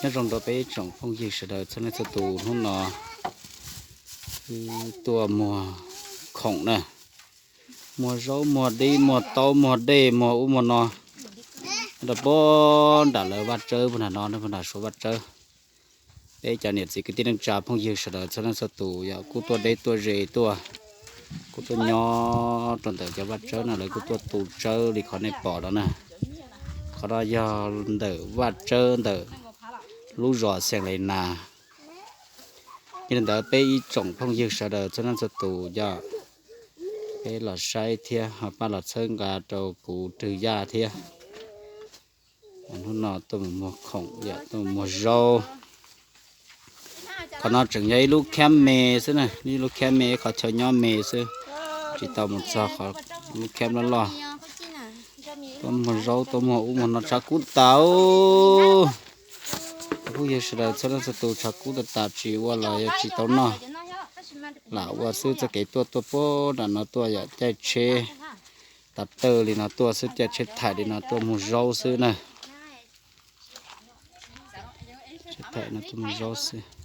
Nyob zoo rau peb tsoom phooj ywg sawv daws txhua leej txhua tus, hnub no wb tuaj muag khoom na, muag zaub muag dib muag taub muag dej muag ub muag no rau puag nram lawv vaj tsawb puag nram no, puag nram Suav vaj tsawb. Peb cov niam txiv kwv tij neej tsa phooj ywg sawv daws txhua leej txhua tus yog kuj tuaj deb tuaj ze tuaj, kuj tuaj nyob rau ntawm cov vaj tsawb no, lawv kuj tuaj tu tsawb li qhov nej pom no na. Qhov no yog ntawm vaj tsawb ntawm lub zos Xeem Lev Nas. Yog li ntawd peb ib tsoom phooj ywg sawv daws txhua leej txhua tus yog peb los saib thiab ho pab los txhawb nqa rau kuv Rwg Yaj thiab. Hnub no tuaj mus muag khoom yom, tuaj mus muag zaub. Qhov no tseem yog ib lub khab me xwb na, ib lub khab me, qhov chaw nyob me xwb, tsis tau mus txog qhov lub khab loj loj. Tuaj muag zaub tuaj muag ub muag no tshav kub tas. Phooj ywg sawv daws txhua leej txhua tus, tshav kub tas tas tsis ua los yog tsis tau noj. Lam ua xwb, txoj kev tuaj tuaj puag nram no tuaj yom, caij tsheb tav tawj li no tuaj xwb, caij tsheb thaim li no tuaj muag zaub xwb na. Tsheb thaim no tuaj muag zaub xwb.